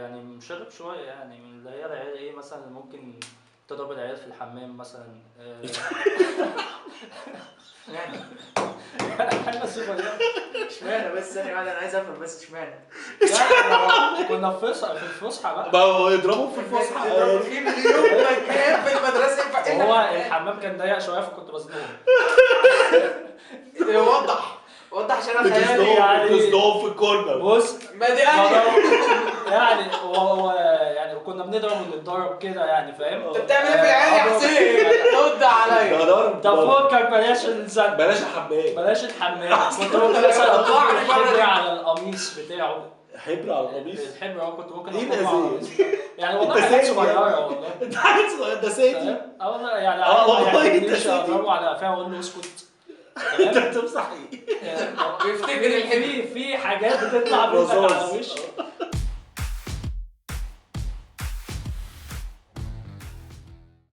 يعني مشاغب شوية، يعني من اللي هي العيال ايه مثلا ممكن تضرب العيال في الحمام مثلا. اشمعنى؟ حاجة صغيرة. اشمعنى بس؟ ثانية واحدة، انا عايز افهم بس اشمعنى؟ يعني كنا في الفسحة بقى. ما هو يضربهم في الفسحة. في مليون مكان في المدرسة ينفع إلا هو الحمام. الحمام كان ضيق شوية فكنت بزنقهم. وضح وضح عشان انا خيالي يعني- بتزنقهم في ال corner. بص ما دي انا يعني هو يعني كنا بنضرب ونتضرب كده يعني، فاهم؟ انت بتعمل ايه في العيال يا حسين؟ رد عليا. ده ضرب. طب فكك، بلاش الزن، بلاش الحمام. بلاش الحمام. كنت ممكن مثلا طلعني احط بره. الحبر على القميص بتاعه. حبر على القميص؟ الحبر اه، كنت ممكن ايه احطه على الأذية؟ القميص يعني. والله انت حاجات سادي صغيرة يعني. والله. انت عيل صغير، ده سادي. فاهم؟ اه والله يعني اه عادي، والله يعني انت مش سادي. اضربه على قفاه واقول له اسكت. انت تمام؟ بتمسح ايه؟ يعني بيفتكر الحبر. في حاجات بتطلع منك على رصاص. وشك.